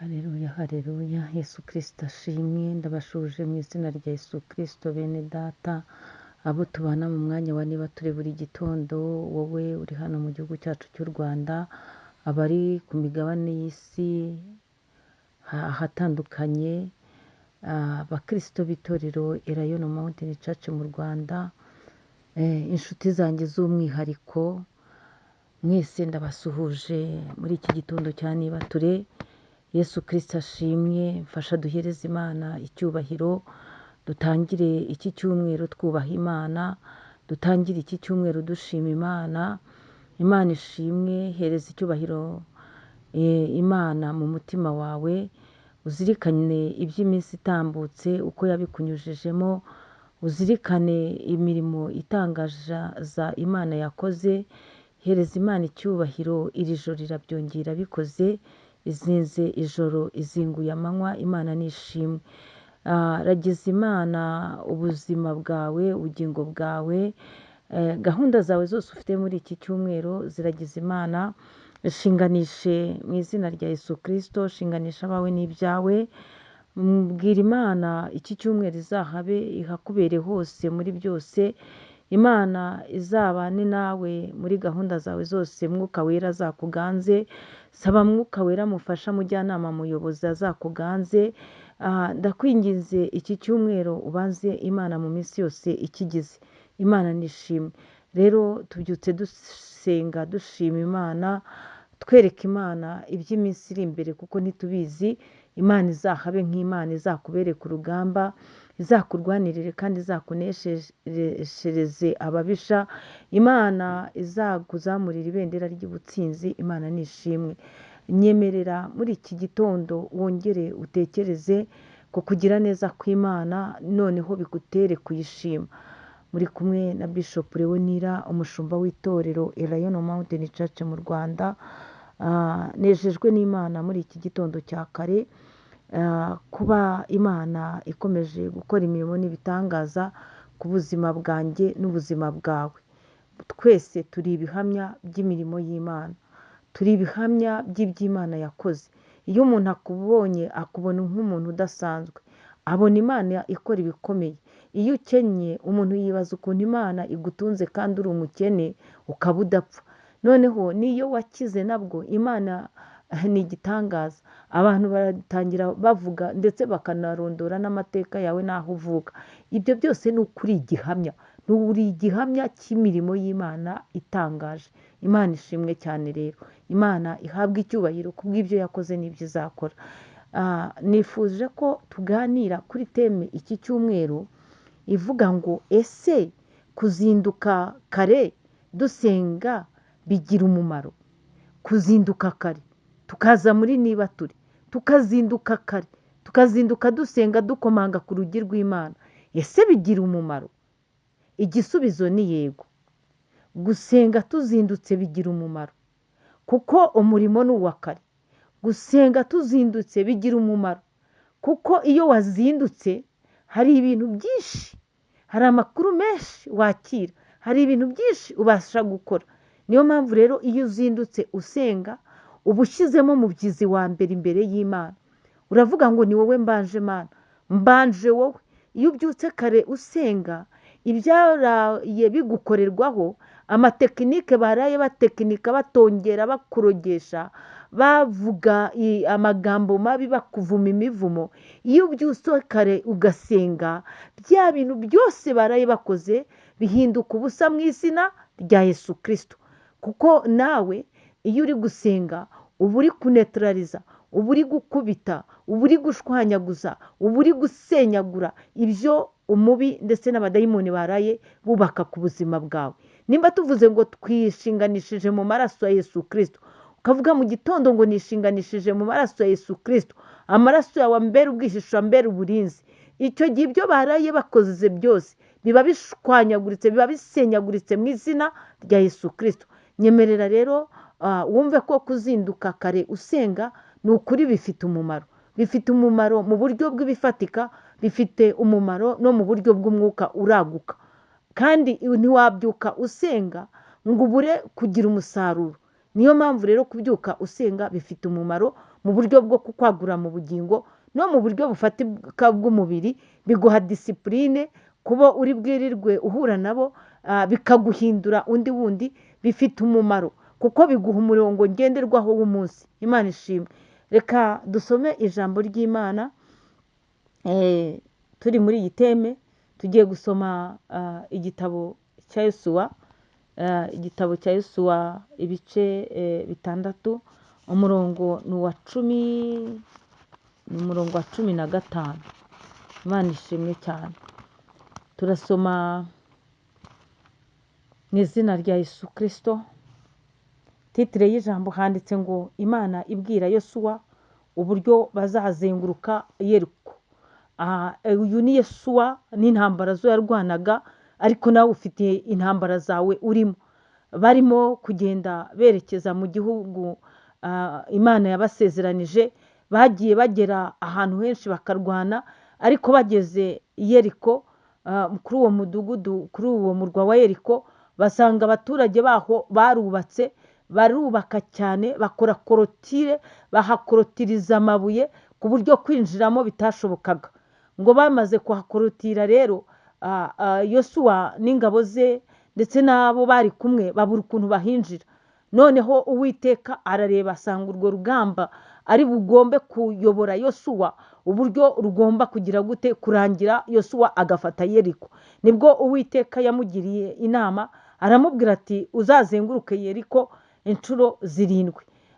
Haleluya, haleluya, Yesu Kristo ashimwe. Ndabashuje mu izina rya Yesu Kristo, bene data, abo tubana mu mwanya wa niba turi buri gitondo, wowe uri hano mu gihugu cyacu cy'u Rwanda, abari ku migabane y'isi ahatandukanye, abakristo b'itorero Elayono Mountain Church mu Rwanda, inshuti zanjye z'umwihariko, mwese ndabasuhuje muri iki gitondo cya nibature. Yesu Kristo ashimwe. Mfasha duhereze Imana icyubahiro, dutangire iki cyumweru twubaha Imana, dutangire iki cyumweru dushima Imana. Imana ishimwe. Hereza icyubahiro Imana mu mutima wawe, uzirikane iby'iminsi itambutse uko yabikunyujijemo, uzirikane imirimo itangaza Imana yakoze. Hereza Imana icyubahiro, iri joro irabyongera bikoze, izinze ijoro izinguye amanywa. Imana nishimwe. Ragiza Imana ubuzima bwawe, ubugingo bwawe, gahunda zawe zose ufite muri iki cyumweru ziragiza Imana. Shinganishe mu izina rya Yesu Kristo, shinganisha abawe n'ibyawe. Mbwira Imana iki cyumweru izahabe, ihakubere hose muri byose. Imana izabane nawe muri gahunda zawe zose, Mwuka Wera azakuganze. Saba Mwuka Wera mufasha, mujyanama, muyobozi azakuganze. Ndakwinginze iki cyumweru ubanze Imana mu minsi yose ikigize. Imana nishimwe. Rero tubyutse dusenga, dushima Imana, twereka Imana iby'iminsi iri imbere kuko ntitubizi. Imana izahabe nk'Imana, izakubere ku rugamba, izakurwanirire kandi izakuneshereze ababisha. Imana izakuzamurira ibendera ry'ubutsinzi. Imana nishimwe. Nyemerera muri iki gitondo wongere utekereze ku kugira neza kw'Imana, noneho bigutere kuyishima. Muri kumwe na Bishop Leonira, umushumba w'itorero Elayono Mountain Church mu Rwanda. Nejejwe n'Imana muri iki gitondo cya kare, kuba Imana ikomeje gukora imirimo n'ibitangaza ku buzima bwanjye n'ubuzima bwawe. Twese turi ibihamya by'imirimo y'Imana, turi ibihamya by'iby'Imana yakoze. Iyo umuntu akubonye akubona nk'umuntu udasanzwe, abona Imana ikora ibikomeye. Iyo ukennye umuntu yibaza ukuntu Imana igutunze kandi uri umukene ukaba udapfa. Noneho n'iyo wakize nabwo Imana ni igitangaza. Abantu baratangira bavuga ndetse bakanarondora n'amateka yawe n'aho uvuka. Ibyo byose ni ukuri igihamya, ni uri igihamya cy'imirimo y'Imana itangaje. Imana ishimwe cyane rero. Imana ihabwe icyubahiro kubw'ibyo yakoze n'ibyo izakora. Nifuje ko tuganira kuri teme iki cyumweru ivuga ngo ese kuzinduka kare dusenga bigira umumaro? Kuzinduka kare tukaza muri niba turi, tukazinduka kare, tukazinduka dusenga, dukomanga ku rugi rw'Imana, ese bigira umumaro? Igisubizo ni yego. Gusenga tuzindutse bigira umumaro, kuko umurimo ni uwa kare. Gusenga tuzindutse bigira umumaro, kuko iyo wazindutse hari ibintu byinshi, hari amakuru menshi wakira, hari ibintu byinshi ubasha gukora. Niyo mpamvu rero iyo uzindutse usenga uba ushyizemo umubyizi wa mbere imbere y'Imana. Uravuga ngo ni wowe mbanje Mana, mbanje wowe. Iyo ubyutse kare usenga, ibyaraye bigukorerwaho, amatekinike baraye batekinika, batongera bakurogesha, bavuga amagambo mabi, bakuvuma imivumo, iyo ubyutse kare ugasenga, bya bintu byose baraye bakoze bihinduka ubusa mu izina rya Yesu Kristo. Kuko nawe iyo uri gusenga uba uri kunetraliza, uba uri gukubita, uba uri gushwanyaguza, uba uri gusenyagura ibyo umubi ndetse n'abadayimoni baraye bubaka ku buzima bwawe. Nimba tuvuze ngo twishinganishije mu maraso ya Yesu Kristo, ukavuga mu gitondo ngo nishinganishije mu maraso ya Yesu Kristo, amaraso yawe ambere ubwihisho, ambere uburinzi, icyo gihe ibyo baraye bakoze byose biba bishwanyaguritse, biba bisenyaguritse mu izina rya Yesu Kristo. Nyemerera rero wumve ko kuzinduka kare usenga ni ukuri bifite umumaro. Bifite umumaro mu buryo bw'ibifatika, bifite umumaro no mu buryo bw'umwuka uraguka. Kandi ntiwabyuka usenga ngo ubure kugira umusaruro. Niyo mpamvu rero kubyuka usenga bifite umumaro mu buryo bwo kukwagura mu bugingo no mu buryo bufatika bw'umubiri, biguha disipurine kuba uri bwirirwe uhura nabo, bikaguhindura undi wundi, bifite umumaro kuko biguha umurongo ngenderwaho w'umunsi. Imana ishimwe. Reka dusome ijambo ry'Imana turi muri iyi teme. Tugiye gusoma igitabo cya Yosuwa, igitabo cya Yosuwa ibice 6, umurongo ni uwa 10, ni umurongo wa 15. Imana ishimwe cyane. Turasoma mu izina rya Yesu Kristo. Titire y'ijambo handitse ngo Imana ibwira Yosuwa uburyo bazazenguruka Yeriko. Uyu ni Yosuwa n'intambara zo yarwanaga, ariko nawe ufite intambara zawe urimo. Barimo kugenda berekeza mu gihugu Imana yabasezeranije, bagiye bagera ahantu henshi bakarwana, ariko bageze Yeriko, kuri uwo mudugudu, kuri uwo murwa wa Yeriko, basanga abaturage baho barubatse, barubaka cyane, bakora korotire, bahakorotiriza amabuye ku buryo kwinjiramo bitashobokaga. Ngo bamaze kuhakorotira rero, Yosuwa n'ingabo ze ndetse n'abo bari kumwe babura ukuntu bahinjira. Noneho Uwiteka arareba asanga urwo rugamba ari bugombe kuyobora Yosuwa uburyo rugomba kugira gute kurangira, Yosuwa agafata Yeriko. Nibwo Uwiteka yamugiriye inama, aramubwira ati uzazenguruke Yeriko inshuro 7.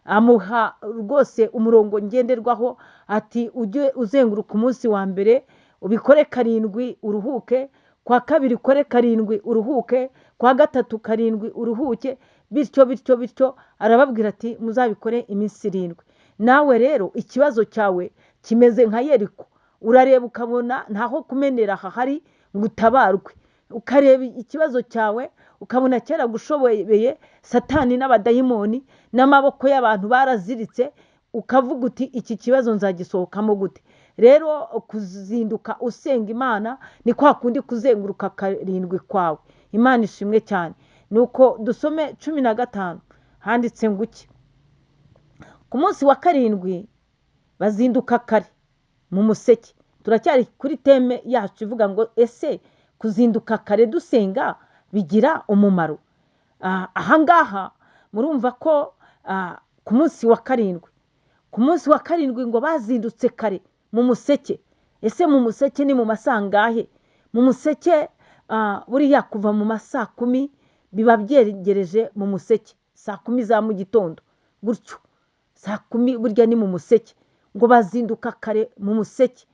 Amuha rwose umurongo ngenderwaho, ati ujye uzenguruka umunsi wa mbere ubikore 7 uruhuke, kwa kabiri ukore 7 uruhuke, kwa gatatu 7 uruhuke, bityo bityo bityo. Arababwira ati muzabikore iminsi 7. Nawe rero ikibazo cyawe kimeze nka Yeriko, urareba ukabona ntaho kumenera hahari ngo utabarwe, ukareba ikibazo cyawe ukabona kera gushobeye Satani n'abadayimoni n'amaboko y'abantu baraziritse, ukavuga uti iki kibazo nzagisohokamo gute? Rero kuzinduka usenga Imana ni kwa kundi kuzenguruka 7 kwawe. Imana ishimwe cyane. Nuko dusome 15, handitse ngo iki: ku munsi wa 7 bazinduka kare mu museke. Turacyari kuri teme yacu ivuga ngo ese kuzinduka kare dusenga bigira umumaro? Ahangaha murumva ko ku munsi wa 7, ku munsi wa 7 ngo bazindutse kare mu museke. Ese mu museke ni mu masangahe? Mu museke buriya kuva mu masaa 10 biba byegereje mu museke, saa 10 za mu gitondo gutyo, saa 10 burya ni mu museke. Ngo bazinduka kare mu museke.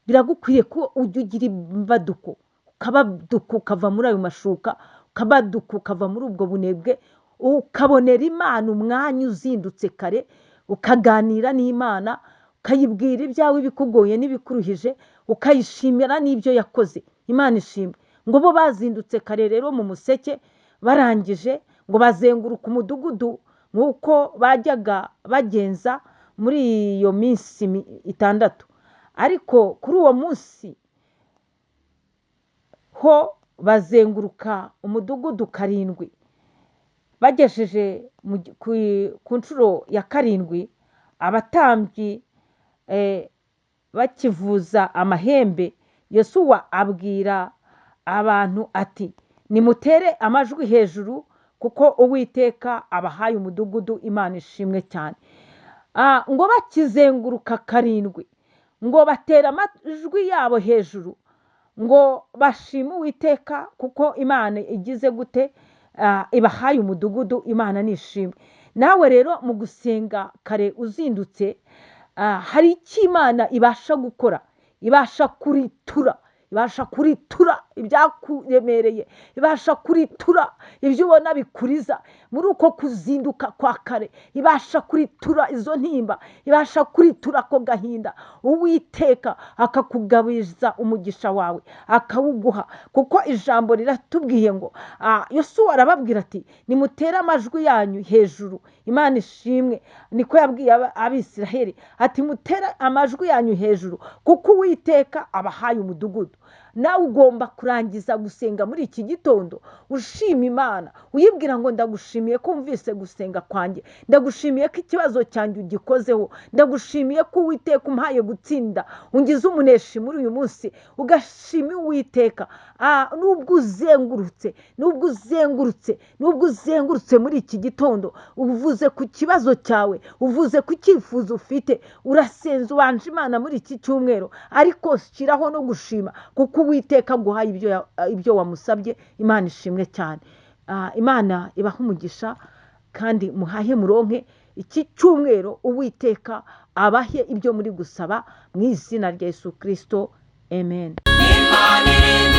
Biragukwiye ko ujya ugira imbaduko, ukabaduka ukava muri ayo mashuka, ukabaduka ukava muri ubwo bunebwe, ukabonera Imana umwanya uzindutse kare, ukaganira n'Imana, ukayibwira ibyawe ibikugoye n'ibikuruhije, ukayishimira n'ibyo yakoze. Imana ishimwe. Ngo bo bazindutse kare rero mu museke, barangije ngo bazenguruka umudugudu nk'uko bajyaga bagenza muri iyo minsi 6. Ariko kuri uwo munsi ho bazenguruka umudugudu 7. Bagejeje ku nshuro ya 7, abatambyi bakivuza amahembe, Yosuwa abwira abantu ati nimutere amajwi hejuru kuko Uwiteka abahaye umudugudu. Imana ishimwe cyane. Ngo bakizenguruka 7, ngo batera amajwi yabo hejuru, ngo bashime Uwiteka kuko Imana igize gute, ibahaye umudugudu. Imana nishimwe. Nawe rero mu gusenga kare uzindutse, hari icyo Imana ibasha gukora, ibasha kuritura, ibasha kuritura ibyakuremereye, ibasha kuritura ibyo ubona bikuriza. Muri uko kuzinduka kwa kare ibasha kuritura izo ntimba, ibasha kuritura ako gahinda. Uwiteka akakugabiza umugisha wawe, akawuguha, kuko ijambo riratubwiye ngo Yosuwa arababwira ati nimutere amajwi yanyu hejuru. Imana ishimwe. Niko yabwiye Abisiraheli ati mutere amajwi yanyu hejuru kuko Uwiteka abahaye umudugudu. Nawe ugomba kurangiza gusenga muri iki gitondo ushima Imana, uyibwira ngo ndagushimiye ko wumvise gusenga kwanjye, ndagushimiye ko ikibazo cyanjye ugikozeho, ndagushimiye ko Uwiteka umpaye gutsinda, ungize umuneshi muri uyu munsi. Ugashima Uwiteka. Nubwo uzengurutse, nubwo uzengurutse, nubwo uzengurutse muri iki gitondo, uvuze ku kibazo cyawe, uvuze ku cyifuzo ufite, urasenze ubanje Imana muri iki cyumweru, ariko shyiraho no gushima kuko Uwiteka aguhaye ibyo wamusabye. Imana ishimwe cyane. Imana ibahe umugisha kandi muhahe muronke iki cyumweru. Uwiteka abahe ibyo muri gusaba mu izina rya Yesu Kirisito, amen. Imana irinda.